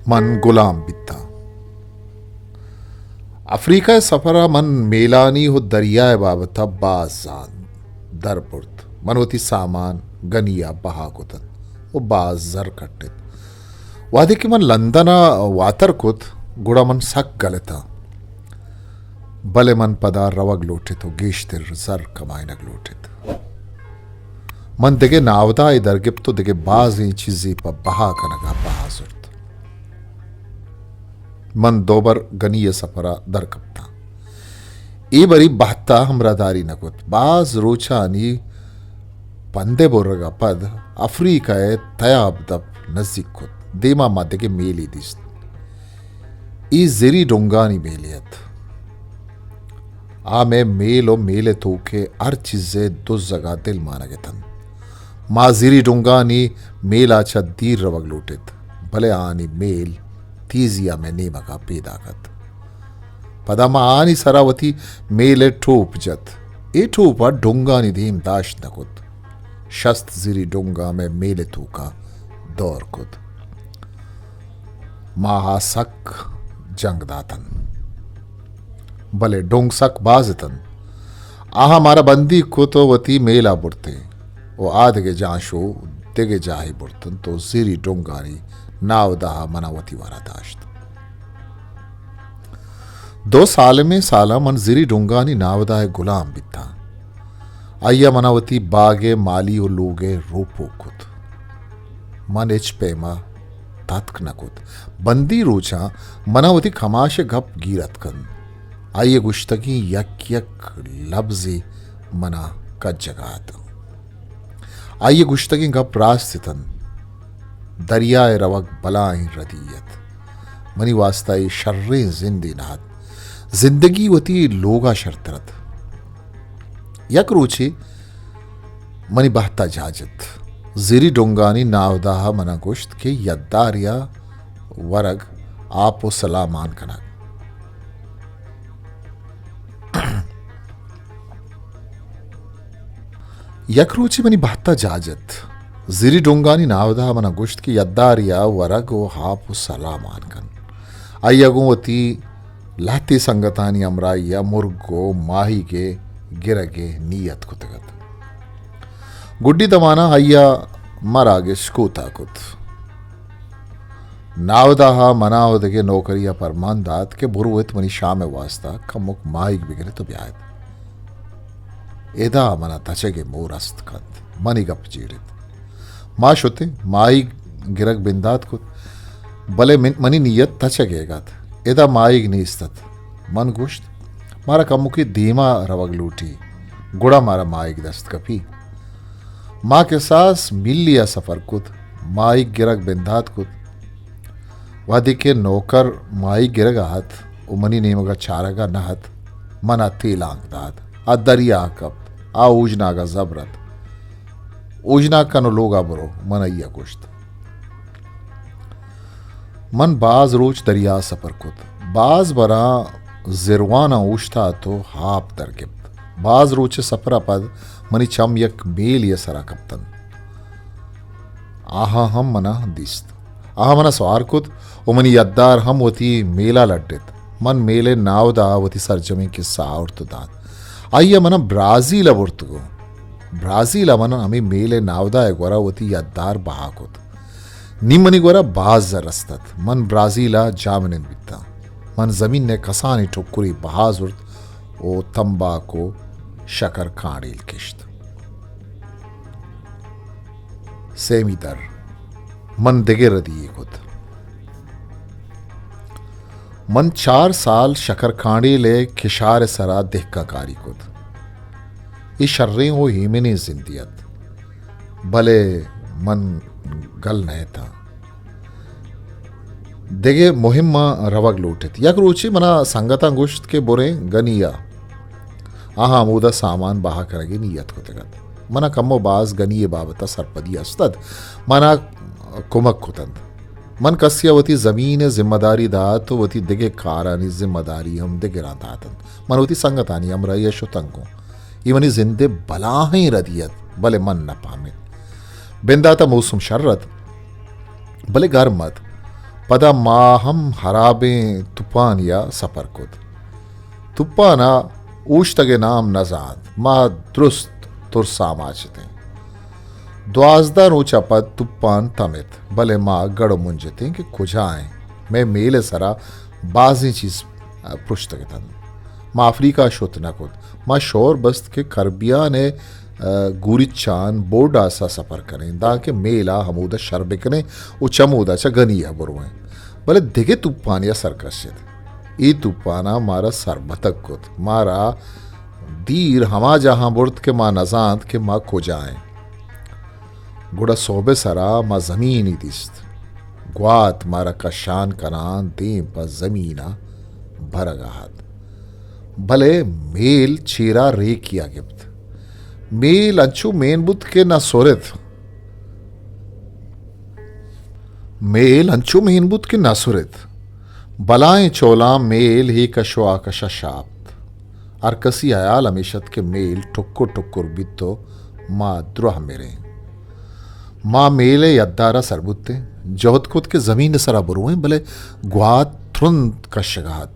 من گلام بیتاں۔ افریقہ ءِ سفر ءَ من میلانی ءُ دریا ءِ بابت ءَ باز زانت، در برت۔ من وتی سامان گنی ءَ بہا کت انت ءُ باز زر کٹ ات۔ وہدے کہ من لندن ءَ واتر کت، گڑا من سک گل اتاں۔ بلے من پدا روگ لوٹ ات ءُ گیشتر زر کمائینگ لوٹ ات۔ من دگہ ناوداہے در گپت ءُ دگہ بازیں چیزے پہ بہا کنگ ءَ بہا زرت۔ من دوبر گنی ءِ سفر ءَ در کپتاں۔ اے بری بہت ءَ ہمراہداری نہ کت۔ باز روچانی پندے برگ ءَ پد افریقہ ءِ تیاب دپ نزیک کت۔ دیما ما دگہ میلے دیست۔ اے زری ڈنگانی میلے ات۔ آ مئے میل ءُ میل ءِ توک ءِ ہر چیز ءِ دزگ ءَ دل مانگ اتنت۔ ما زری ڈنگانی میل ءَ چہ دیر روگ لوٹ ات، بلے آہانی میل تیزی ءَ مئے نیمگ ءَ پیداک ات۔ پدا ما آہانی سرا وتی میل ءِ ٹوپ جت۔ اے ٹوپ ءَ ڈنگانی دیم داشت نہ کت۔ شست زری ڈنگاں مئے میل ءِ توکا دور کت۔ ما آہاں سک جنگ داتن، بلے ڈنگ سک باز اتن۔ آہاں مارا بندیگ کت ءُ وتی میلا برتیں ءُ آ دگہ جاہ شو دگہ جاہے برتنت ءُ زری ڈنگانی ناوداہ ءَ منا وتی ورا داشت۔ دو سالمیں سالاں من زری ڈنگانی ناوداہ ءِ گلام بیتاں۔ آئی ءَ منا وتی باگ ءِ مالی ءُ لوگ ءِ روپوک کت۔ من ہچ پیما تتک نہ کت۔ بندی روچاں منا وتی کماش ءِ گپ گیر اتکنت۔ آئی ءِ گوشتگیں یک یک لبزے منا کجگ ءَ اتنت۔ آئی ءِ گوشتگیں گپ راست اتنت۔ دریا ءِ روگ بلاہیں ردی ات۔ منی واستا اے شریں زندے نہ ات۔ زندگی وتی لوگ ءَ شرتر ات۔ یک روچے منی بہت ءَ جاہ جت۔ زری ڈنگانی ناوداہ ءَ منا گوشت کہ یداری ءَ ورگ، آپ ءُ سلاہ مان کنگ۔ یک روچے منی بہت ءَ جاہ جت۔ زری ڈنگانی ناوداہ ءَ منا گوشت کہ یداری ءَ ورگ ءُ آپ ءُ سلاہ مان کن۔ آئی ءَ گوں وتی لہتے سنگتانی ہمراہی ءَ مرگ ءُ ماہیگ ءِ گرگ ءِ نیت کتگ ات۔ گڈی دمان ءَ آئی ءَ مراگش کوتاہ کت۔ ناوداہ ءَ منا ءُ دگہ نوکری ءَ پرمان دات کہ برو ات منی شام ءِ واستا کمک ماہیگ بگر ات ءُ بیا ات۔ ادا منا تچگ ءِ مور است کنت۔ منی گپ جیڑ ات۔ ما شتیں، ماہیگ گرگ بندات کت، بلے من، منی نیت تچگ ئیگ ات۔ ادا ماہیگ نیست ات۔ من گوشت، مارا کمکے دیما روگ لوٹی، گڑا مارا ماہیگ دست کپی۔ ما کساس میلے ءَ سفر کت، ماہیگ گرگ بندات کت۔ وہدے کہ نوکر ماہیگ گرگ ءَ ات ءُ منی نیمگ ءَ چارگ ءَ نہ ات، من ءَ تیلانک دات۔ آ دریا ءَ کپت، آ اوژناگ ءَ زبر ات۔ اوژناگ کن ءُ لوگ ءَ برو، من آئی ءَ گوشت۔ من باز روچ دریا ءَ سپر کت۔ باز براں زرواناں اوشتات ءُ ہاپ در گپت۔ باز روچ ءِ سپر ءَ پد منی چم یک میلے ءِ سرا کپت انت۔ آہاں ہم منا دیست۔ آہاں منا سوار کت ءُ منی یدار ہم وتی میل ءَ لڈت۔ من میل ءِ ناوداہ ءَ وتی سرجمیں کسہ آورت ءُ دات۔ آئی ءَ منا برازیل ءَ برت گوں۔ برازیل ءَ من ہمے میل ءِ ناوداہ ءِ گورا وتی یدار بہا کت۔ نی منی گورا باز زر است ات۔ من برازیل ءَ جاہمنند بیتاں۔ من زمین ءِ کسانیں ٹکرے بہا زرت ءُ تمباک ءُ شکر کانڈیل کشت۔ سیمی در، من دگہ ردی یے کت۔ من چار سال شکر کانڈیل ءِ کشار ءِ سرا دہکان کاری کت۔ اے شریں ءُ ایمنیں زندے ات، بلے من گل نہ اتاں۔ دگہ مہماں روگ لوٹ ات۔ یک روچے منا سنگتاں گوشت کہ بریں گنی ءَ۔ آہاں ہمودا سامان بہا کنگ ءِ نیت کتگ ات۔ منا کمو باز گنی ءِ بابت ءَ سرپدی است ات۔ منا کمک کت انت۔ من کسے ءَ وتی زمین ءِ ذمہ داری دات ءُ وتی دگہ کارانی ذمہ داری ہم دگراں دات انت۔ من وتی سنگتانی ہمراہی ءَ شتاں گوں۔ اے منی زند ءِ بلاہیں ردی ات، بلے من نہ پہمت۔ بندات ءَ موسم شر ات، بلے گرم ات۔ پدا ما ہم ہرابیں توپانیا سپر کت۔ توپانا اوشتگ ءِ نام نزانت۔ ما درست ترس آماچ اتیں۔ دوازدہ روچ ءَ پد توپان تمت، بلے ما گڑ ءُ منج اتیں کہ کجا ایں۔ مئے میل ءِ سرا بازیں چیز، ءَ، پرشتگ اتنت۔ ما افریقہ شت نہ کت۔ ما شور بست کہ کربیان ءِ، ءَ، گوریچان بورڈاس ءَ سپر کنیں، دانکہ میل ءَ ہمودا شر بکنیں ءُ چمودا چہ گنی ءَ برویں۔ بلے دگہ توپانے ءَ سر کشت۔ اے توپان ءَ مارا سربتگ کت۔ مارا دیر ہما جاہاں برت کہ ما نزانت کہ ما کجا ایں۔ گڑا سہب ءِ سرا ما زمینے دیست۔ گوات مارا کشان کنان دیم پہ زمین ءَ برگ ءَ ات۔ بلے میل چیرا ریکیا گپت۔ میل انچو مین بوت کہ نہ سرت۔ میل انچو مین بوت کہ نہ سرت۔ بلائیں چولاں میل اے کش ءُ آ کش ءَ شاپت۔ ہر کسی ہیال ہمیش ات کہ میل ٹکر ٹکر بیت ءُ ما دراہ مریں۔ ما میل ءِ یدار ءَ سر بوتیں، جہد کت کہ زمین ءِ سرا برویں، بلے گوات ترند کشگ ءَ ات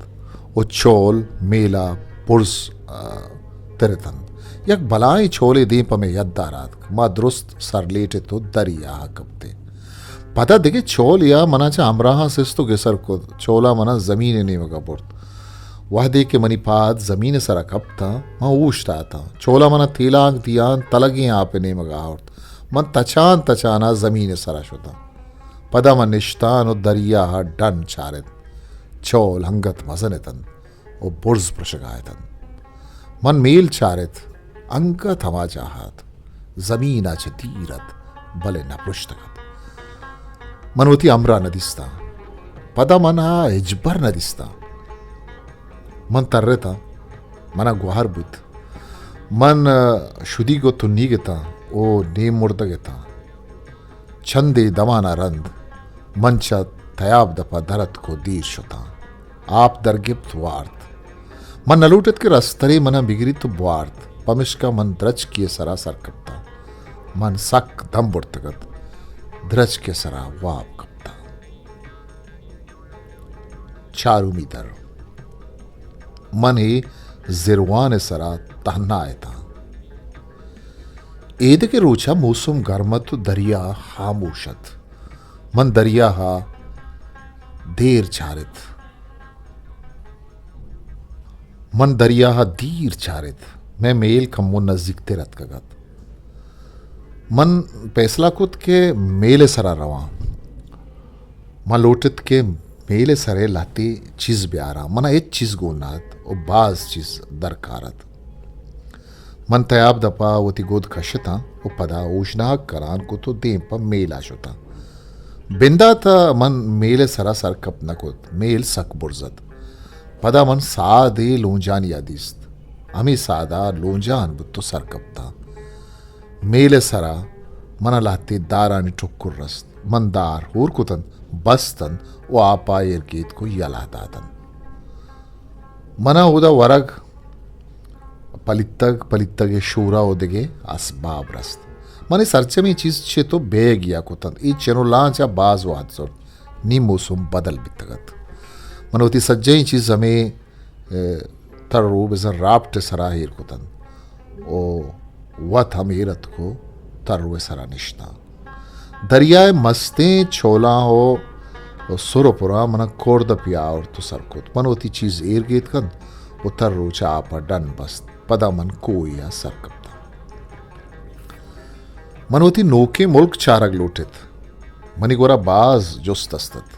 ءُ چول میل ءَ برز، آ، ترتنت۔ یک بلائیں چولے دیم پہ مئے یدار ءَ اتک۔ ما درست سر لیٹت ءُ دریا ءَ کپتیں۔ پدا دگہ چولے ءَ منا چہ ہمراہاں سست ءُ گسر کت۔ چولا منا زمین ءِ نیمگ ءَ برت۔ وہدے کہ منی پاد زمین ءِ سرا کپتاں، من اوشتاتاں۔ چولا منا تیلانک دیان تلگیں آپ ءِ نیمگ ءَ آورت۔ من تچان تچان ءَ زمین ءِ سرا شتاں۔ پدا من نشتان ءُ دریا ءَ ڈن چارت۔ چول انگت مزن اتنت ءُ برز پرشگا اتنت۔ من میل چارت، انگت ہما جاہ ات۔ زمین ءَ چہ دیر ات، بلے نہ پرشتگ ات۔ من وتی ہمراہ نہ دیستاں۔ پدا من آ ہچبر نہ دیستاں۔ من ترتاں، منا گوہر بوت۔ من، ءَ، شدیگ ءُ تنیگ اتاں ءُ نیم مردگ اتاں۔ چندے دمان ءَ رند من چہ تیاب دپ ءَ در اتک ءُ دیر شتاں۔ آپ در گپت، وارت۔ من نہ لوٹت کہ رسترے منا بگریت ءُ بوارت، پمشکا من درچکے ءِ سرا سر کپتاں۔ من سک دم برتگ ات، درچکے ءِ سرا واب کپتاں۔ چارمی در۔ من اے زروان ءِ سرا تہنا اتاں۔ ایدگہ روچ ءَ موسم گرم ات ءُ دریا ہاموش ات۔ من دریا ءَ دیر چارت۔ من دریا ءَ دیر چارت۔ مئے میل کمو نزیکتر اتکگ ات۔ من پیسلہ کت کہ میل ءِ سرا رواں۔ من لوٹت کہ میل ءِ سر ءَ لہتے چیز بیاراں۔ منا ہچ چیز گون نہ ات ءُ باز چیز درکار ات۔ من تیاب دپ ءَ وتی گد کشتاں ءُ پدا اوژناگ کران کت ءُ دیم پہ میل ءَ شتاں۔ بندات ءَ من میل ءِ سرا سر کپت نہ کت۔ میل سک برز ات۔ پدا من سادے لونجانیا دیست۔ ہمے ساد ءَ لونجان بوت ءُ سر کپتاں۔ میل ءِ سرا منا لہتے دارانی ٹکر رست۔ من دار ہور کتنت، بستنت ءُ آپ ءَ ایر گیتک ءُ یلہ داتنت۔ منا اودا ورگ، پلیتگ، پلیتگ ءِ شورا ءُ دگہ اسباب رست۔ من اے سرجمیں چیز چت ءُ بیگیا کتنت۔ اے چن ءُ لانچ ءَ باز وہد زرت۔ نی موسم بدل بیتگ ات۔ من وتی سجہیں چیز ہمے، ءَ، تر ءُ بزاں رافٹ ءِ سرا ایر کتنت ءُ وت ہم ایر اتک ءُ تر ءِ سرا نشتاں۔ دریا ءِ مستیں چولاں ءُ، ءُ سر ءُ پراں منا کرد ءَ پیا آورت ءُ سر کت۔ من وتی چیز ایر گیتکنت ءُ تر ءُ چہ آپ ءَ ڈن بست۔ پدا من کوہے ءَ سر کپتاں۔ من وتی نوکیں ملک چارگ لوٹت۔ منی گورا باز جست است ات۔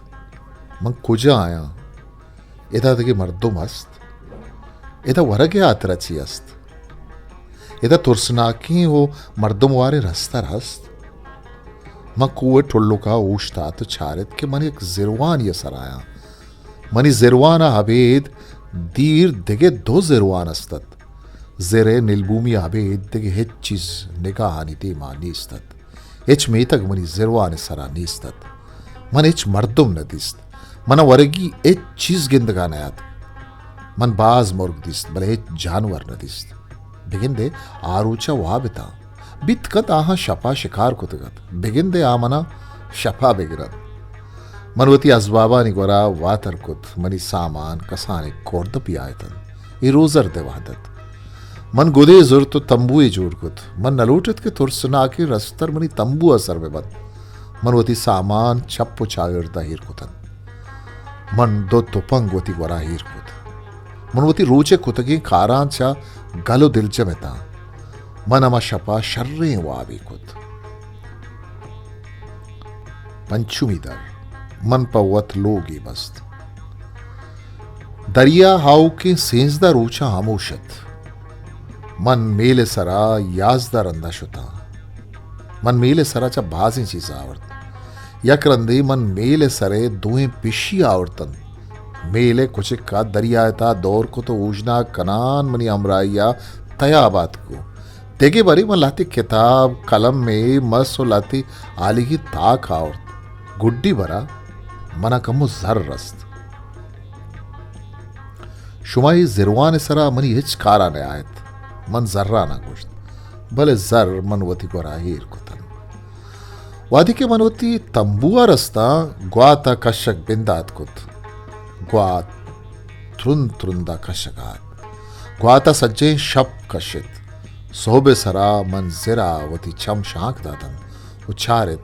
من کجا آیاں؟ ادا دگہ مردم است؟ ادا ورگ ءِ ہاترا چی است؟ ادا ترسناکیں ءُ مردم واریں رستر ہست؟ من کوہ ءِ ٹلک ءَ اوشتات ءُ چارت کہ من یک زروانی ءِ سرا آیاں۔ منی زروان ءَ ابید دیر دگہ دو زروان است ات۔ زر ءِ نلبومی ءَ ابید دگہ ہچ چیز نگاہانی دیما نیست ات۔ ہچ میتگ منی زروان ءِ سرا نیست ات۔ من ہچ مردم نہ دیست۔ منا ورگی ہچ چیز گندگا نیاتک۔ من باز مرگ دیست، بلے ہچ جانور نہ دیست۔ بگندے آ روچ ءَ واب اتاں۔ بیت کنت آہاں شپا شکار کتگ ات۔ بگندے آ منا شپا بگرنت۔ من وتی ازبابانی گورا واتر کت، منی سامان کسانیں کرد بیایتن۔ اے روزرد ءِ وہد ات۔ من گدے زرت و تمبوے جوڑ کت۔ من نہ لوٹت کہ ترسناکیں رستر منی تمبو ءِ سر بہ بنت۔ من وتی سامان چپ و چاگرد ءَ ایر کتن۔ من دو تپنگ وتی گورا ایر کت۔ من وتی روچ ءِ کتگیں کاراں چہ گل و دلجم اتاں۔ من ہما شپ ءَ شریں وابے کت۔ پنچمی در، من پہ وت لوگے بست۔ دریا آؤکیں سیزدہ روچاں ہاموش ات۔ من میل ءِ سرا یازدہ رندا شتاں۔ من میل ءِ سرا چہ بازیں چیز آورت۔ یک رندے من میل ءِ سرے دوئیں پشی آورتنت۔ میل ءِ کچک ءَ دریا ءِ تہا دور کت و اوژناگ کنان منی ہمراہی ءَ تیاب آتکو۔ دگہ برے من لہتے کتاب، کلمے، مس و لہتے آلیگی تاک آورت۔ گڈی برا منا کمو زر رست۔ شما اے زروان ءِ سرا منی ہچ کارا نیایت۔ من زراناں گوشت، بلے زر من وتی گورا ایر کتنت۔ وہدے کہ من وتی تمبو ءَ رستاں، گوات ءَ کشگ بندات کت۔ گوات ترند ترند ءَ کشگ ءَ ات۔ گوات ءَ سجہیں شپ کشت۔ سہب ءِ سرا من زر ءَ وتی چم شانک داتنت و چارت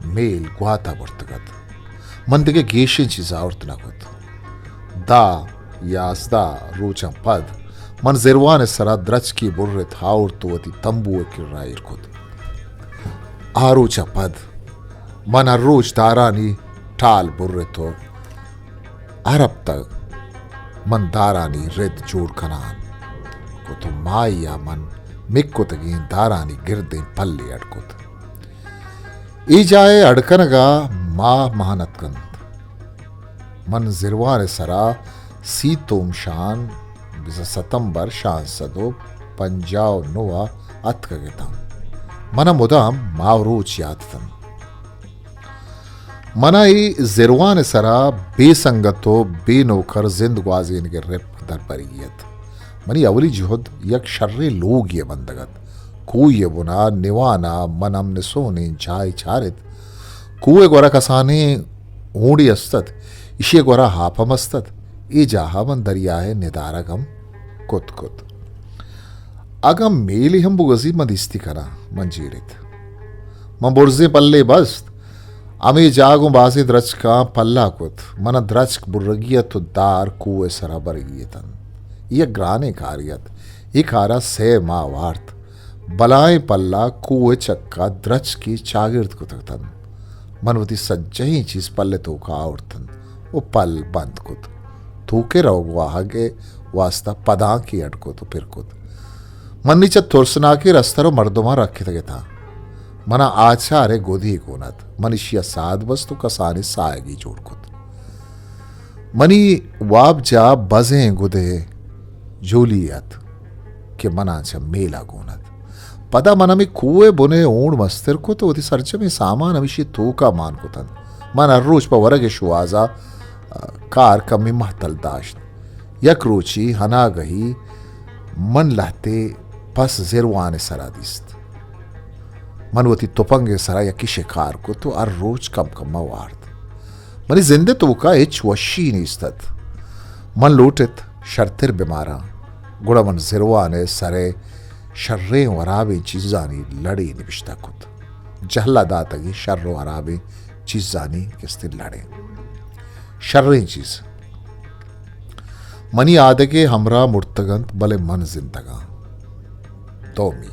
میل گوات ءَ برتگ ات۔ من دگہ گیشیں چیز آورت نہ کت۔ دہ، یازدہ روچاں پد من زروان ءِ سرا درچکے برت، آورت و وتی تمبو ءِ کرا ایر کت۔ آ روچ ءَ پد من ہر روچ دارانی ٹال برت و ہر ہپتگ من دارانی رد جوڑ کنان کت و ماہی ءَ من مک کتگیں دارانی گردیں پلے اڈ کت۔ اے جاہ ءِ اڈ کنگ ءَ ماہ ماہان اتکنت۔ من زروان ءِ سرا سی توم شان، بیست ستمبر شانزدہ سد و پنجاہ و نو ءَ اتکگ اتاں۔ من ءَ مدام ماہ و روچ یات اتنت۔ من ءَ اے زروان ءِ سرا بے سنگت و بے نوکر زند گوازینگ ءِ رپک دربرگی ات۔ منی اولی جہد یک شریں لوگے ءِ بندگ ات۔ کوہی ءِ بنا نوان ءَ من ہم نسونیں جاہے چارت۔ کوہ ءِ گورا کسانیں ہونڈے است ات، ایشی ءِ گورا آپ ہم است ات۔ اے جاہ ءَ من دریا ءِ ندارگ ہم کت کت۔ اگاں میلے ہم بگوزیت، من دیستی کناں، من جیڑت۔ من برزیں پلے بست، ہمے جاہ گوں بازیں درچکاں پلا کت۔ من ءَ درچک برگی ات و دار کوہ ءِ سرا برگی اتنت۔ اے یک گرانیں کارے ات۔ اے کار ءَ سئے ماہ وارت۔ بلاہیں پلا کوہ ءِ چکا درچکے چاگرد کتگ اتنت۔ من وتی سجہیں چیز پل ءِ توکا آورتنت و پل بند کت۔ توک ءِ روگ واہگ ءِ واستا پدانکے اڈ کت و پر کت۔ من نی چہ ترسناکیں رستر و مردماں رکتگ اتاں۔ من ءَ آچار ءِ گدے گون ات۔ من ایشی ءَ ساد بست و کسانیں ساہگے جوڑ کت۔ منی وابجاہ بزیں گدے جولی ات کہ من ءَ چہ میل ءَ گون ات۔ پدا من ہمے کوہ ءِ بن ءِ ہونڈ مستر کت و وتی سرجمیں سامان ہمیشی ءِ توکا مان کتنت۔ من ہر روچ پہ ورگ ءِ شوہاز ءَ کار کمے مہتل داشت۔ یک روچے اناگہی من لہتے پس زروان ءِ سرا دیست۔ من وتی تپنگ ءِ سرا یکے شکار کت و ہر روچ کم کم ءَ وارت۔ منی زند ءِ توکا ہچ وشی نیست ات۔ من لوٹت شرتر بہ ماراں، گڑا من زروان ءِ سر ءِ شریں و ہرابیں چیزانی لڑے نبشتہ کت۔ جہلا داتگیں شر و ہرابیں چیزانی کستیں لڑے۔ شریں چیز۔ منی آدگہ ہمراہ مرتگ انت، بلے من زندگاں۔ دومی،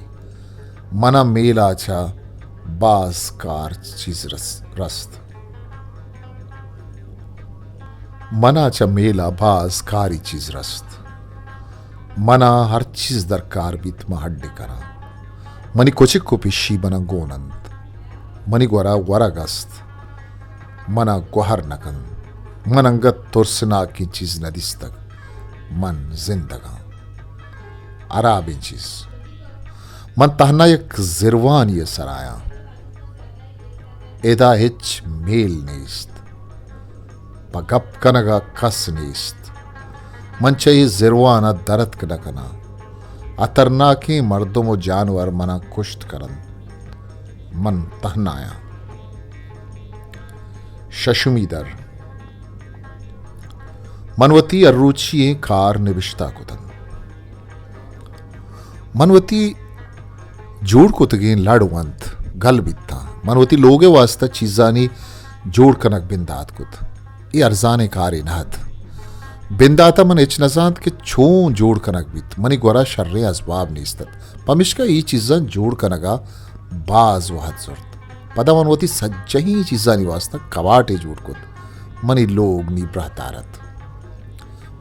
منا میلا چہ باز کار چیز رس-، رست۔ منا چہ میلا باز کاری چیز رست۔ منا ہر چیز درکار بیت، من ہڈ کناں۔ منی کچک و پشی منا گون انت۔ منی گورا ورگ است۔ منا گوہر نہ کنت۔ من انگت ترسناکیں چیز نہ دیستگ۔ من زندگاں۔ ہرابیں چیز۔ من تہنا یک زروانی ء سرایاں۔ ادا ہچ میل نیست۔ پہ گپ کنگ ء کس نیست۔ من چہ اے زروان ء درتک نہ کناں۔ ہترناکیں مردم و جانور منا کشت کن انت۔ من تہنایاں۔ ششمی در۔ من وتی ہر روچی ایں کار نبشتہ کتن۔ من وتی جوڑ کتگیں لڑ ونت گل بیتاں۔ من وتی لوگ ءِ واستہ چیزانی جوڑ کنگ بندات کت۔ اے ارزانیں کارے نہ ات۔ بندات ءَ من ہچ نہ زانت کہ چون جوڑ کنگ بیت۔ منی گورا شریں ازباب نیست ات۔ پمیشکا اے چیزاں جوڑ کنگ ءَ باز وہد زرت۔ پدا من وتی سجہیں چیزانی واستہ کواٹے جوڑ کت۔ منی لوگ نی براہدار ات۔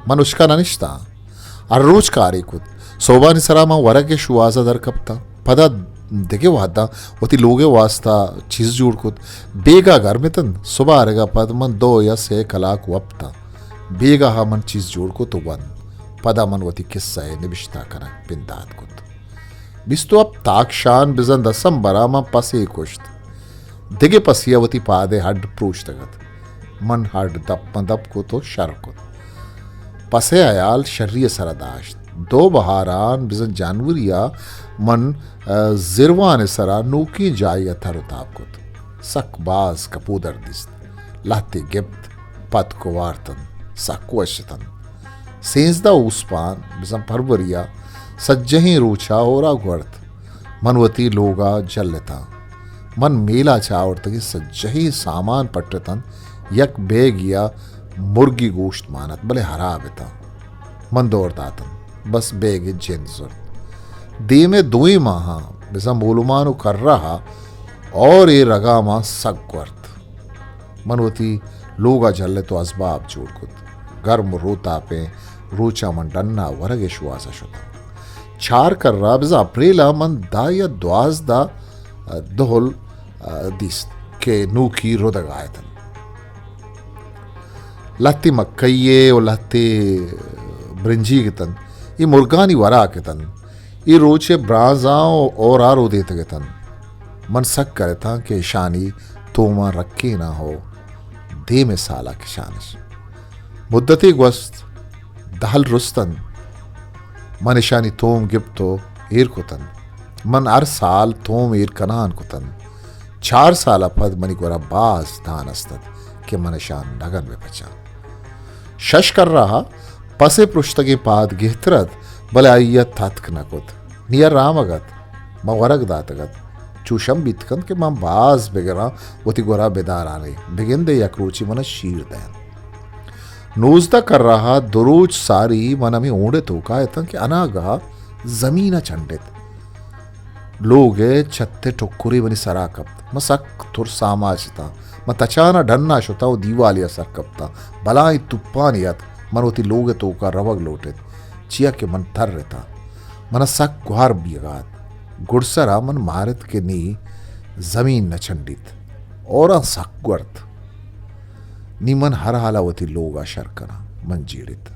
من ہشکا نہ نشتاں۔ ہر روچ کارے کت۔ سہبانی سرا من ورگ ءِ شوہاز ءَ در کپتاں۔ پدا دگہ وہداں وتی لوگ ءِ واستہ چیز جوڑ کت۔ بیگاہ گرم اتنت۔ سبارگ ءَ پد من دو یا سے کلاک وپتاں۔ بیگاہ ءَ من چیز جوڑ کت و ونت۔ پدا من وتی کسہ ءِ نبشتہ کنگ بندات کت۔ بیست و ہپت تاکشان بزاں دسمبر ءَ من پسے کشت۔ دگہ پسے ءَ وتی پاد ءِ ہڈ پروشتگ ات۔ من ہڈ دپ ماں دپ کت و شر کت۔ پس ءِ ہیال شری ءِ سرا داشت۔ دو بہاران بزاں جانوری ءَ من، آ، زروان ءِ سرا نوکیں جاہے ءَ تر و تاب کت۔ سک باز کپودر دیست۔ لہتے گپت، پتک و وارتنت۔ سک وش اتنت۔ سیزدہ اوسپان بزاں پروری ءَ سجہیں روچ ءَ ہوراک ورت۔ من وتی لوگ ءَ جلتاں۔ من میل ءَ چہ آورتگیں سجہیں سامان پٹتنت، یک بیگے ءَ مرگی گوشت مان ات، بلے ہراب اتاں۔ من دور داتنت، بس بیگ ءِ جند زرت۔ دیم ءِ دوئیں ماہاں بزاں مولمان و کرا ءَ اور اے رگا ماں سک ورت۔ من وتی لوگ ءَ جلت و ازباب جوڑ کت۔ گرم و روتاپیں روچاں من ڈن ءَ ورگ ءِ شوہاز ءَ شتاں۔ چار کرا بزاں اپریل ءَ من دہ یا دوازدہ دہل دیست کہ نوکی ردگ ءَ اتنت۔ لہتے مکئی ءِ و لہتے برنجیگ اتنت۔ اے مرگانی وراک اتنت۔ اے روچ ءِ برانزاں و ہورا رودینتگ اتنت۔ من سک گرتاں کہ اشانی توماں رکیناں و دیم ءِ سال ءَ کشاں اش۔ مدتے گوست، دہل رستنت۔ من اشانی توم گپت و ایر کتنت۔ من ہر سال توم ایر کنان کتنت۔ چار سال ءَ پد منی گورا باز دان است ات کہ من اشان نگن بہ پچاں۔ شش کرا ءَ پس ءِ پرشتگیں پاد گہتر ات، بلے آئی ءَ تتک نہ کت۔ نی ءَ رامگ ات۔ من ورگ داتگ ات۔ چوش ہم بیت کنت کہ من باز بگراں وتی گورا بداران ئے، بگندے یک روچے من ءَ شیر دئینت۔ نوزدہ کرا ءَ دو روچ ساری من ہمے ہونڈ ءِ توکا اتاں کہ اناگہ زمین ءَ چنڈت۔ لوگ ءِ چھت ءِ ٹکرے منی سرا کپت۔ من سک ترس آماچ اتاں۔ من تچان ءَ ڈن ءَ شتاں و دیوالے ءَ سر کپتاں۔ بلاہیں توپانے اتک۔ من وتی لوگ ءِ توکا روگ لوٹ ات، چیا کہ من تر اتاں۔ من ءَ سک گوہار بیگ ءَ ات۔ گڈسر ءَ من مارت کہ نی زمین نہ چنڈیت۔ اوراں سک گورت۔ نی من ہر حال ءَ وتی لوگ ءَ شر کناں۔ من جیڑت۔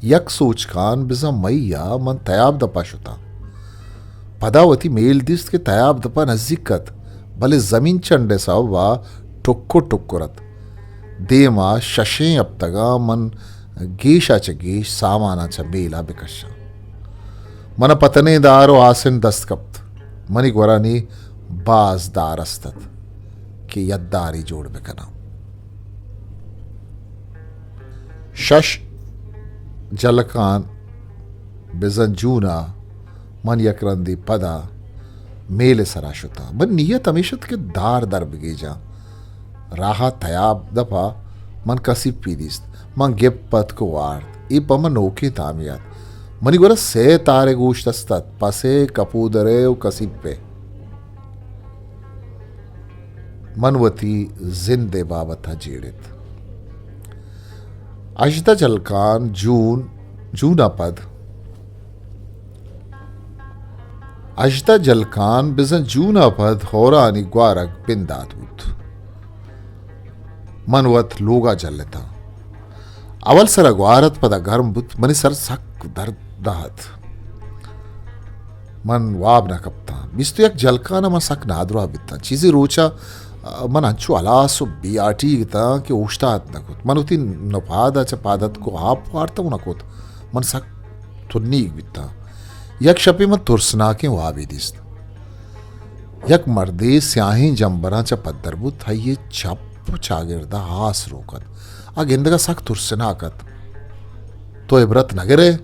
یک سوچکان بزاں مئی ءَ من تیاب دپ ءَ شتاں۔ پدا وتی میل دیست کہ تیاب دپ ءَ نزیک ات، بلے زمین چنڈ ءِ سبب ءَ ٹکر ٹکر ات۔ دیم ءَ ششیں ہپتگاں من گیش ءَ چہ گیش ساماناں چہ میل ءَ بکشاں۔ من ءَ پتنیں دار و آسن دست کپت۔ منی گورا نی باز دار است ات کہ یک دارے جوڑ بکناں۔ شش جلکان بزاں جون ءَ من یک رندے پدا میل ءِ سرا شتاں۔ من نیت ہمیش ات کہ دار در بگیجاں۔ راہ ءَ تیاب دپ ءَ من کسیپے دیست۔ من گپت پتک و وارت۔ اے پہ من نوکیں تامے ات۔ منی گورا سئے تارے گوشت است ات، پسے، کپودرے و کسیپے۔ من وتی زند ءِ بابت ءَ جیڑت۔ ہژدہ جلکان جون، جون ءَ پد، ہژدہ جلکان بزاں جون ءَ پد ہورانی گوارگ بندات بوت۔ من وت لوگ ءَ جلتاں۔ اول سرا گوار ات، پدا گرم بوت، منی سر سک درد دات۔ من واب نہ کپتاں۔ بیست و یک جلکان ءَ من سک نادراہ بیتاں۔ چیزے روچ ءَ من انچو ہلاس و بے آٹیگ اتاں کہ اوشتات نہ کت۔ من وتی نپاد ءَ چہ پاد اتک و آپ وارتگ و نہ کت۔ من سک تنیگ بیتاں۔ یک شپے من ترسناکیں وابے دیست۔ یک مردے سیاہیں جمبراں چہ پدر بوت، آئی ءِ چپ چاگرد ءَ آس روک ات۔ آ گندگ ءَ سک ترسناک ات۔ تو عبرت نہ گرئے؟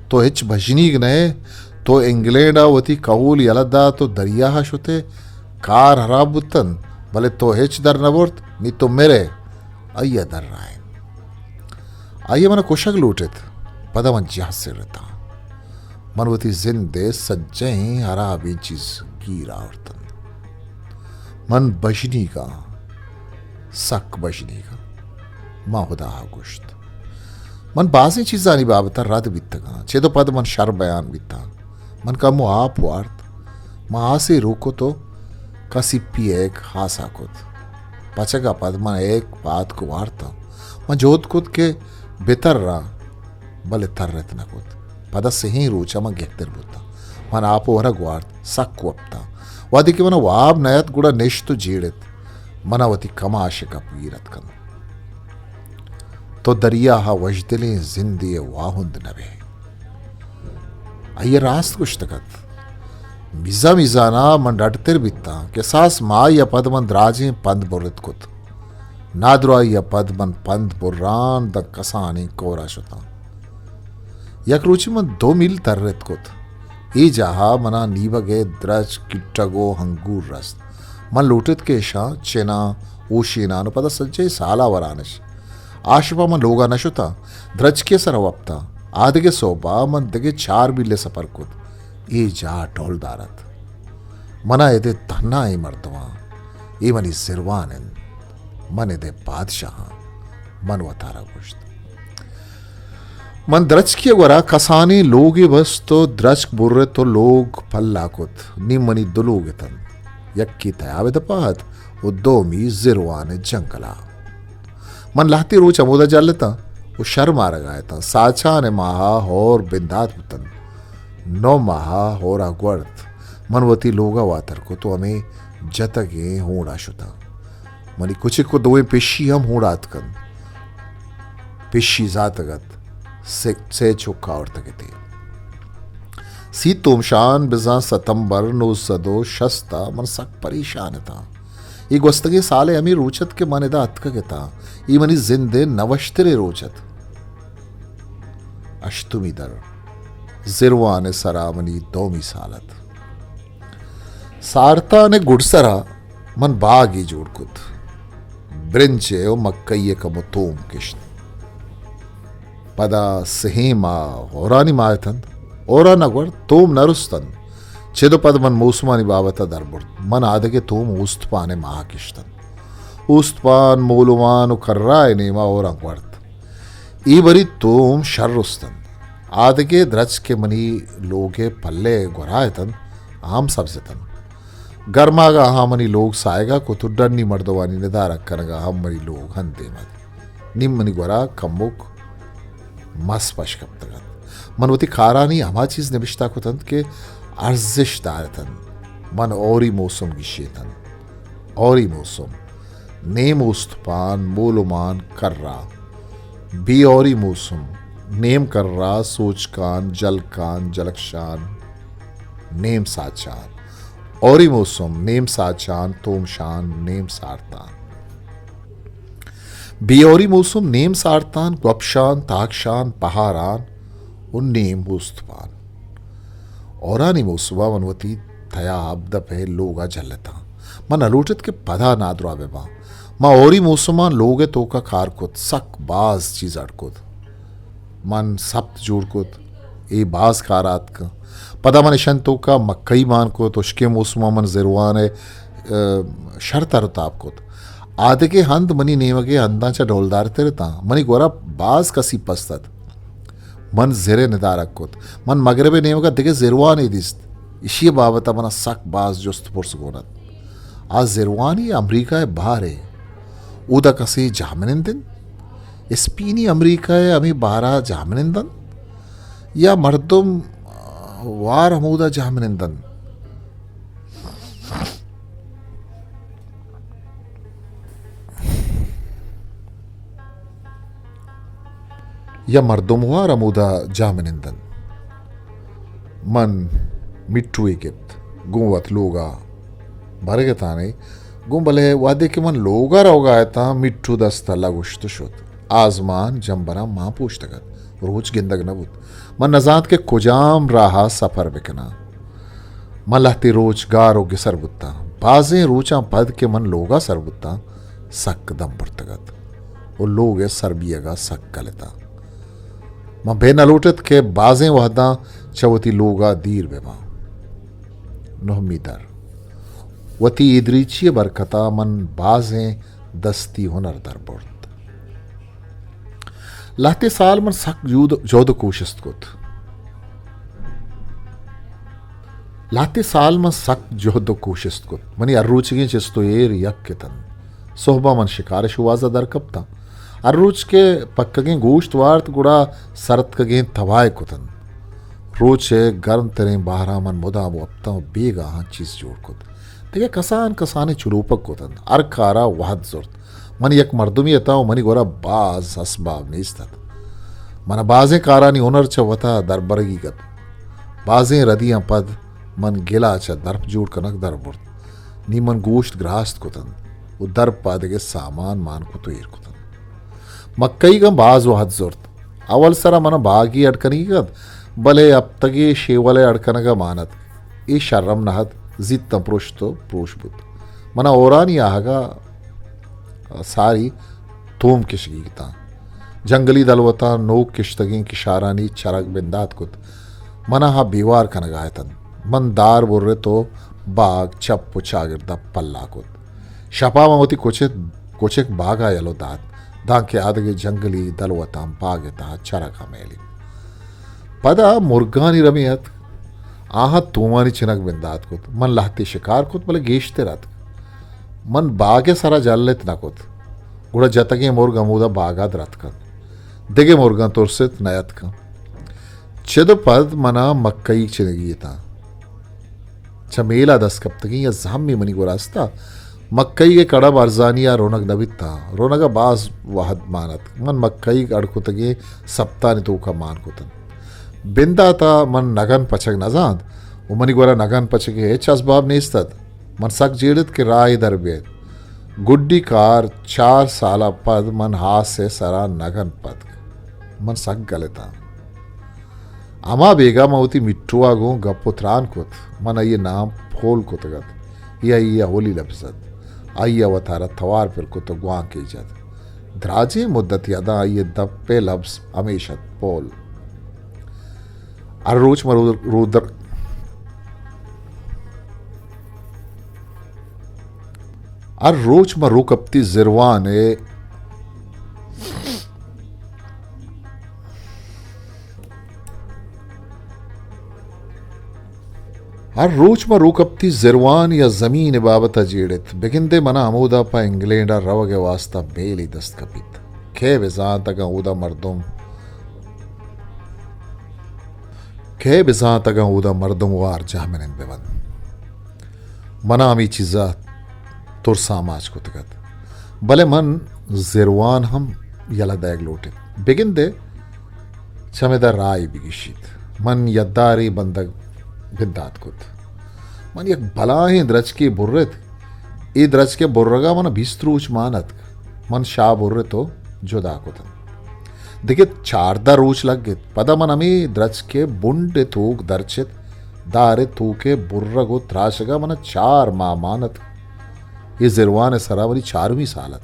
تو ہچ بژنیگ نہ ئے؟ تو انگلینڈ ءَ وتی کہول یلہ دات ءُ دریا ءَ شت ئے، کار ہراب بوت انت، بلے تو ہچ در نہ برت، نی تو مرئے۔ آئی ءَ درائینت۔ آئی ءَ من ءَ کشگ لوٹ ات، پدا من جاہ سرتاں۔ من وتی زند ءِ سجہیں ہرابیں چیز گیر آورت انت۔ من بژنیگ آں، سک بژنیگ آں۔ من ہدا ءَ گوشت۔ من بازیں چیزانی بابت ءَ رد بیتگ آں۔ چد ءُ پد من شر بیان بیتاں۔ من کمو آپ وارت۔ من آسے روک کت ءُ کسیپی ءِ ایک ہاسا کت۔ پچگ ءَ پد من ایک پہ آتک وارتاں۔ من جہد کت کہ بہ تراں، بلے ترت نہ کت۔ پدا سہیں روچ ءَ من گہتر بوتاں۔ من آپ ءُ ورگ وارت، سک وپتاں۔ وہدے کہ من ءَ واب نیات، گڑا نشت ءُ جیڑت۔ من ءَ وتی کماش ءِ گپ گیر اتک انت۔ تو دریا ءَ وشدلیں زندے ءِ واہند نہ بئے۔ آئی ءَ راست گوشتگ ات۔ میزان میزان ءَ من ڈڈتر بیتاں۔ کساس ماہے ءَ پد من دراجیں پند برت کت۔ نادراہی ءَ پد من پند بران داں کسانیں کور ءَ شتاں۔ یک روچے من دو میل ترت کت۔ اے جاہ ءَ من ءَ نیبگ ءِ درچک، کٹگ ءُ ہنگور رست۔ من لوٹت کہ اشاں چناں، اوشینان ءُ پدا سجہیں سالاوران اش۔ آ شپ ءَ من لوگ ءَ نہ شتاں، درچکے ءِ سر ءَ وپتاں۔ آدگہ سہب ءَ من دگہ چار میل ءِ سپر کت۔ اے جاہ ڈولدار ات۔ من ءَ اد ءِ تہنائیں مردماں، اے منی زروان انت۔ من اد ءِ بادشاہ آں، من وتارا گوشت۔ من درچکے ءِ گورا کسانیں لوگے بست ءُ درچک برت ءُ لوگ پلا کت۔ نی منی دو لوگ اتنت، یکے تیاب ءِ دپ ءَ ات ءُ دومی زروان ءِ جنگل ءَ۔ من لہتے روچ ہمودا جہل اتاں ءُ شر مارگ ءَ اتاں۔ ساچان ءِ ماہ ءَ ہور بندات بوتنت۔ نو ماہ ءَ ہور ءَ گورت۔ من وتی لوگ ءَ واتر کت ءُ ہمے جتگیں ہونڈ ءَ شتاں۔ منی کچک ءُ دوئیں پشی ہم ہونڈ ءَ اتکنت۔ پشی زاتگ ات، سے، سے چک آورتگ اتی۔ سی تومشان بزاں ستمبر نو سد ءُ شست ءَ من سک پریشان اتاں۔ اے گوستگیں سال ءِ ہمے روچ ات کہ من ادا اتکگ اتاں۔ اے منی زند ءِ نوشتریں روچ ات۔ ہشتمی در، زروان ءِ سرا منی دومی سال ات۔ سارتان ءِ گڈسرا من باگے جوڑ کت۔ برنج ءِ ءُ مکئی ءِ کمو توم کشت۔ پدا سہیں ماہ ہورانی ماہ اتنت۔ ہور ءَ نہ گورت، توم نہ رستنت۔ چد ءُ پد من موسمانی بابت ءَ در برت۔ من آدگہ توم اوستپان ءِ ماہ ءَ کشتنت۔ اوستپان، مولوان ءُ کرا ءِ نیم ءَ ہوراں گورت۔ اے بری توم شر رستنت۔ آدگہ درچک کہ منی لوگ ءِ پلہ ءِ گورا اتنت، آ ہم سبز اتنت۔ گرماگ ءَ آہاں منی لوگ ساہگ ءَ کت ءُ ڈنی مردمانی ندارگ کنگ ءَ ہم منی لوگ ہند دیم ات۔ نی منی گورا کموک مس پش کپتگ ات۔ من وتی کارانی ہما چیز نبشتہ کتنت کہ ارزشت دار اتنت۔ من ہوری موسم گیشینتنت۔ ہوری موسم، نیم اوستپان، مولمان، کرا۔ بے ہوری موسم، نیم کرا، سوچکان، جلکان، جلکشان، نیم ساچان۔ ہوری موسم، نیم ساچان، تومشان، نیم سارتان۔ بے ہوری موسم، نیم سارتان، گوپشان، تاکشان، پہاران ءُ نیم اوستپان۔ ہورانی موسم ءَ من وتی تیاب دپ ءِ لوگ ءَ جہل اتاں۔ من نہ لوٹ ات کہ پدا نادراہ بہ باں۔ من ہوری موسم ءَ لوگ ءِ توک ءَ کار کت، سک باز چیز اڈ کت۔ من سپت جوڑ کت، اے باز کار ءَ اتک۔ پدا من اشانی توک ءَ مکئی مان کت، ہشکیں موسم ءَ من زروان ءِ، ءَ، شر تر ءُ تاب کت۔ آدگہ ہند منی نیمگ ءِ ہنداں چہ ڈولدار تر اتاں۔ منی گورا باز کسیپ است ات۔ من زر ءِ ندارگ کت۔ من مگرب ءِ نیمگ ءَ دگہ زروانے دیست۔ ایشی ءِ بابت ءَ من ءَ سک باز جست پرس گون ات۔ آ زروانی امریکہ ءِ بہر ءِ۔ اودا کسے جاہمنند انت؟ اسپینی امریکہ ءِ ہمے بہر ءَ جاہمنند انت؟ یا مردم وار ہمودا جاہمنند انت؟ یا مردم وار ہمودا جاہمنند انت؟ من مٹوے گپت، گوں وت لوگ ءَ برگ ءَ تانے گوں، بلے وہدے کہ من لوگ ءَ روگ ءَ اتاں، مٹو دست ءَ لگوشت شت۔ آزمان جمبراں مان پوشتگ ات۔ روچ گندگ نہ بوت۔ من نزانت کہ کجام راہ ءَ سپر بکناں۔ من لہتے روچ گار ءُ گسر بوتاں۔ بازیں روچاں پد کہ من لوگ ءَ سر بوتاں، سک دم برتگ ات ءُ لوگ ءِ سر بیگ ءَ سک گل اتاں۔ من بہ نہ لوٹت کہ بازیں وہداں چہ وتی لوگ ءَ دیر بہ باں۔ نہمی در۔ وتی اے دریچی ءِ برکت ءَ من بازیں دستی ہنر در برت۔ لہتے سال من سک جہد، جہد ءُ کوشست کت۔ لہتے سال من سک جہد ءُ کوشست کت۔ منی ہر روچگیں چست ءُ ایر یک اتنت۔ سہب ءَ من شکار ءِ شوہاز ءَ در کپتاں۔ ہر روچ کہ پکگیں گوشت وارت، گڑا سرتکگیں تباہ کتنت۔ روچ ءِ گرم تریں بہراں من مدام وپتاں ءُ بیگاہاں چیز جوڑ کت۔ دگہ کسان کسانیں چلوپگ کتنت۔ ہر کار ءَ وہد زرت۔ من یک مردمے اتاں ءُ منی گورا باز اسباب نیست ات۔ من ءَ بازیں کارانی ہنر چہ وت ءَ دربرگی ات۔ بازیں ردیاں پد من گل ءَ چہ درپ جوڑ کنگ در برت۔ نی من گوشت گراست کتنت ءُ درپ ءَ دگہ سامان مان کت ءُ ایر کتنت۔ مکئیگاں باز وہد زرت۔ اول سرا من ءَ باگی اڈ کنگی ات، بلے ہپتگے شیول ءِ اڈ کنگ ءَ مان ات۔ اے شرم نہ ات، زیتاں پرشت ءُ پروش بوت۔ من ءَ ہورانی آہگ ءَ ساری توم کشگی اتاں۔ جنگلی دلوتاں نوک کشتگیں کشارانی چرگ بندات کت۔ من ءَ آ بیوار کنگ ءَ اتنت۔ من دار برت ءُ باگ چپ ءُ چاگرد ءَ پلا کت۔ شپ ءَ من وتی کچک، کچک باگ ءَ یلو دات، دانکہ آدگہ جنگلی دلوتاں باگ ءِ تہا چرگ ءَ میلیت۔ پدا مرگانی رمے اتک، آہاں تومانی چنگ بندات کت۔ من لہتے شکار کت، بلے گیشتر اتک۔ من باگ ءِ سرا جلت نہ کت، گڑا جتگیں مرگ ہمودا باگ ءَ در اتکنت۔ دگہ مرگاں ترست نہ اتکاں۔ چد ءُ پد من ءَ مکئیگ چنگی اتاں۔ چہ میل ءَ دست کپتگیں یا زہمے منی گورا است ات۔ مکئیگ ءِ کڑب ارزانی ءَ رونگ نہ بیتاں۔ رونگ ءَ باز وہد مان ات۔ من مکئیگ اڑ کتگیں سپتانی توک ءَ مان کتنت۔ بندات ءَ من نگن پچگ نہ زانت ءُ منی گورا نگن پچگ ءِ ہچ اسباب نیست ات۔ من سک جیڑت کہ راہے در بیت۔ گڈی کار چار سال ءَ پد من ہاس ءِ سرا نگن پتک۔ من سک گل اتاں۔ ہما بیگاہ من وتی مٹو ءَ گوں گپ ءُ تران کت۔ من آئی ءِ نام پول کتگ ات۔ اے آئی ءِ اولی لبز ات۔ آئی ءَ وتارا توار پر کت ءُ گوانکے جت۔ دراجیں مدتے ءَ داں آئی ءِ دپ ءِ لبز ہمیش ات، پول۔ ہر روچ من رو-، رودر-، ہر روچ من روکپتی زروان ءِ ہر روچ ما روکپتی زروان یا زمین ءِ بابت ءَ جیڑت۔ بگندے من ءَ ہمودا پہ انگلینڈ ءَ روگ ءِ واستہ میلے دست کپیت۔ کئے بزانت اگاں اودا مردم، کئے بزانت اگاں اودا مردم وار جہمنند بہ بنت۔ من ءَ ہمے چیز ءَ ترس آماچ کتگ ات۔ بلے من زروان ہم یلہ دئیگ لوٹت۔ بگندے چمدا راہے بگیشیت۔ من یدارے بندگ بندات کت۔ من یک بلاہیں درچکے برت۔ اے درچک ءِ برگ ءَ من ءَ بیست روچ مان اتک۔ من شاہ برت ءُ جدا کتنت۔ دگہ چاردہ روچ لگت۔ پدا من ہمے درچک ءِ بنڈ ءِ توک درچت۔ دار ءِ توک ءِ برگ ءُ تراشگ ءَ من ءَ چار ماہ مان اتک۔ اے زروان ءِ سرا منی چارمی سال ات۔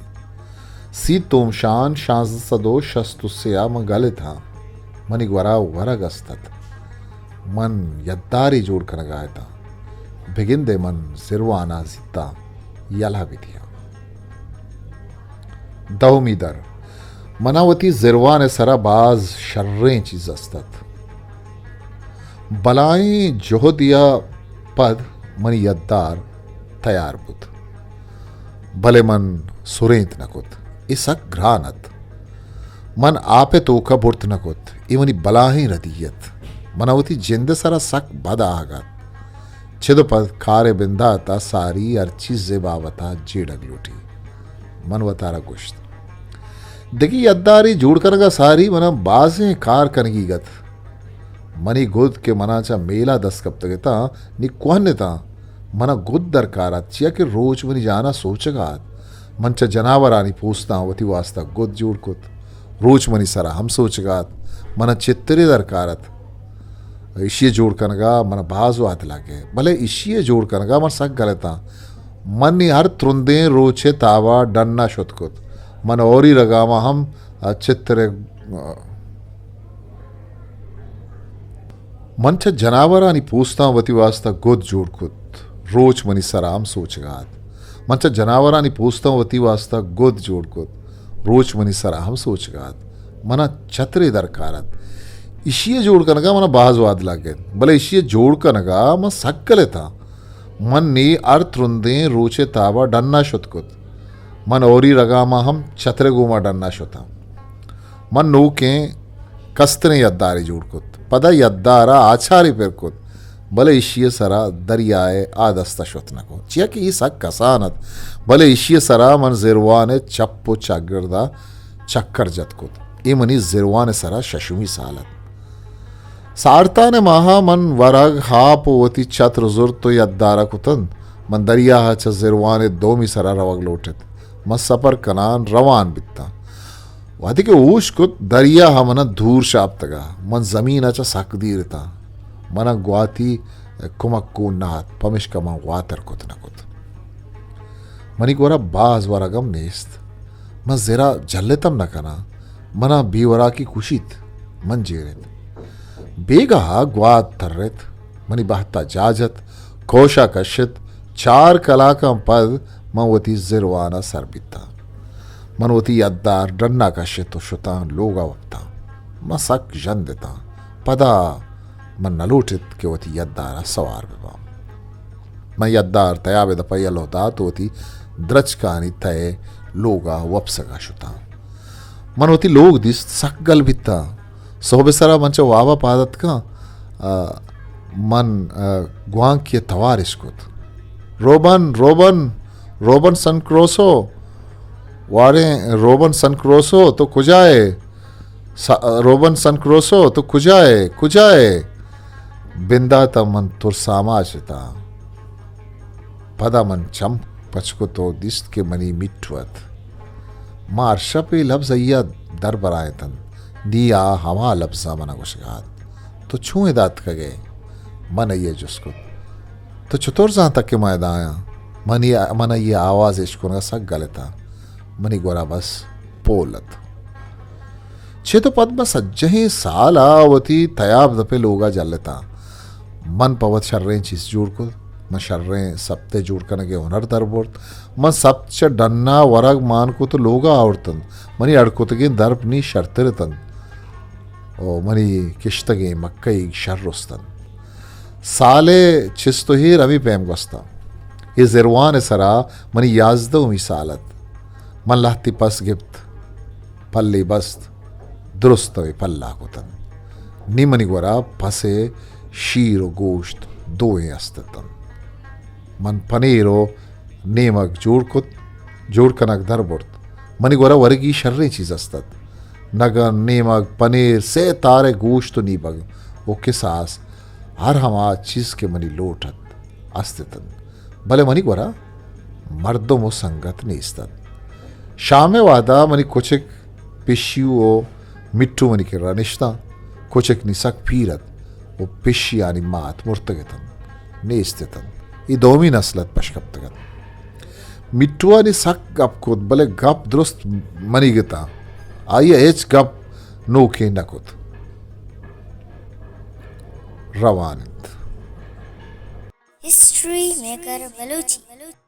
سی تومشان شانزدہ سد ءُ شست ءُ سے ءَ من گل اتاں۔ منی گورا ورگ است ات۔ من یدارے جوڑ کنگ ءَ اتاں۔ بگندے من زروان ءَ زیتاں یلہ بدیاں۔ دہمی در۔ من ءَ وتی زروان ءِ سرا باز شریں چیز است ات۔ بلاہیں جہدے ءَ پد منی یدار تیار بوت۔ بلے من سرینت نہ کت۔ اے سک گران ات۔ من آپ ءِ توک ءَ برت نہ کت۔ اے منی بلاہیں ردی ات۔ من ءَ وتی جند ءِ سرا سک بد آہگ ات۔ چد ءُ پد کار ءِ بندات ءَ ساری ہر چیز ءِ بابت ءَ جیڑگ لوٹی۔ من وتارا گوشت، دگہ یدارے جوڑ کنگ ءَ ساری من ءَ بازیں کار کنگی ات۔ منی گد کہ من ءَ چہ میل ءَ دست کپتگ اتاں، نی کوہن اتاں۔ من ءَ گد درکار ات، چیا کہ روچ منی جان ءَ سوچگ ءَ ات۔ من چہ جناورانی پوستاں وتی واستا گد جوڑ کت۔ روچ منی سر ءَ ہم سوچگ ءَ ات۔ من ءَ چترے درکار ات۔ ایشی ءِ جوڑ کنگ ءَ من ءَ باز وہد لگ ات، بلے ایشی ءِ جوڑ کنگ ءَ من سک گل اتاں۔ من نی ہر ترندیں روچ ءِ تاب ءَ ڈن ءَ شت کت۔ من ہوری رگام ءَ ہم چترے من چہ جناورانی پوستاں وتی واستا گد جوڑ کت۔ روچ منی سر ءَ ہم سوچگ ءَ ات۔ من چہ جناورانی پوستاں وتی واستا گد جوڑ کت۔ روچ منی سر ءَ ہم سوچگ ءَ ات۔ من ءَ چترے درکار ات۔ ایشی ءِ جوڑ کنگ ءَ من ءَ باز وہد لگ ات، بلے ایشی ءِ جوڑ کنگ ءَ من سک گل اتاں۔ من نی ہر ترندیں روچ ءِ تاب ءَ ڈن ءَ شت کت۔ من ہوری رگام ءَ ہم چترے گوما ڈن ءَ شتاں۔ من نوکیں کستریں یدارے جوڑ کت۔ پدا یدار ءَ آچارے پر کت، بلے ایشی ءِ سر ءَ دریا ءِ آ دست ءَ شت نہ کت، چیا کہ اے سک کسان ات، بلے ایشی ءِ سر ءَ من زروان ءِ چپ ءُ چاگرد ءَ چکر جت کت۔ اے منی زروان ءِ سر ءَ ششمی سال ات۔ سارتان ءِ ماہ ءَ من ورگ، ہاپ ءُ وتی چتر زرت ءُ یدار ءَ کتنت۔ من دریا ءَ چہ زروان ءِ دومی سر ءَ روگ لوٹ ات۔ من سپر کنان روان بیتاں۔ وہدے کہ ہوش کت، دریا ءَ من ءَ دور شاپتگ ءَ، من زمین ءَ چہ سک دیر اتاں۔ من ءَ گواتی کمک گون نہ ات، پمیشکا من واتر کت نہ کت۔ منی گورا باز ورگ ہم نیست۔ من زر ءَ جلت ہم نہ کناں۔ من ءَ بے وراکی کشیت، من جیریت۔ بیگاہ ءَ گوات ترت۔ منی بہت ءَ جاجت، کوش ءَ کشت۔ چار کلاکاں پد من وتی زروان ءَ سر بیتاں۔ من وتی یدار ڈن ءَ کشت ءُ شتاں لوگ ءَ وپتاں۔ من سک ژند اتاں۔ پدا من نہ لوٹت کہ وتی یدار ءَ سوار بہ باں۔ من یدار تیاب ءِ دپ ءَ یلہ دات ءُ وتی درچکانی تہ ءَ لوگ ءَ وپسگ ءَ شتاں۔ من وتی لوگ دیست، سک گل بیتاں۔ سہب ءِ سر ءَ من چہ واب ءَ پاد اتکاں، آ، من، آ، گوانکی ءِ توار اش کت۔ روبن، روبن، روبن سن کروسو، واریں روبن سن کروسو، تو کجا ئے؟ سا-، روبن سن کروسو، تو کجا ئے؟ کجا ئے؟ بندات ءَ من ترس آماچ اتاں۔ پدا من چم پچ کت ءُ دیست کہ منی مٹو ات۔ ما ہر شپ اے لبز آئی ءَ در برائینتنت۔ نی آ ہما لبزاں من ءَ گوشگ ءَ ات۔ تو چون ادا اتکگ ئے؟ من آئی ءَ جست کت۔ تو چتور زانتگ کہ من ادا آں؟ منی، من آئی ءِ آواز اشکنگ ءَ سک گل اتاں۔ منی گورا بس پول ات۔ چد ءُ پد من سجہیں سال ءَ وتی تیاب دپ ءِ لوگ ءَ جلتاں۔ من پہ وت شریں چیز جوڑ کت۔ من شریں سپت ءِ جوڑ کنگ ءِ ہنر در برت۔ من سپت چہ ڈن ءَ ورگ مان کت ءُ لوگ ءَ آورتنت۔ منی اڈ کتگیں درپ نی شرتر اتنت ءُ منی کشتگیں مکئیگ شر رستنت۔ سال ءِ چست ءُ ایر ہمے پیم گوستاں۔ اے زروان ءِ سرا منی یازدہمی سال ات۔ من لہتے پس گپت، پلے بست، درست ہمے پلا کتنت۔ نی منی گورا پس ءِ شیر ءُ گوشت دوئیں است اتنت۔ من پنیر ءُ نیمگ جوڑ کت، جوڑ کنگ در برت۔ منی گورا ورگی شریں چیز است ات۔ نگن، نیمگ، پنیر، سے تار ءِ گوشت ءُ نیبگ ءُ کساس، ہر ہما چیز کہ منی لوٹ ات، است اتنت۔ بلے منی گورا مردم ءُ سنگت نیست ات۔ شام ءِ وہدا منی کچک، پشیو ءُ مٹو منی کرا نشتاں۔ کچک نی سک پیر ات ءُ پشیانی مات مرتگ اتنت، نیست اتنت۔ اے دومی نسل ات پش کپتگ ات۔ مٹو ءَ نی سک گپ کت، بلے گپ درست منیگ اتاں۔ آئی ءَ ہچ گپ نوکیں نہ کت۔ روان انت۔ History maker Balochi.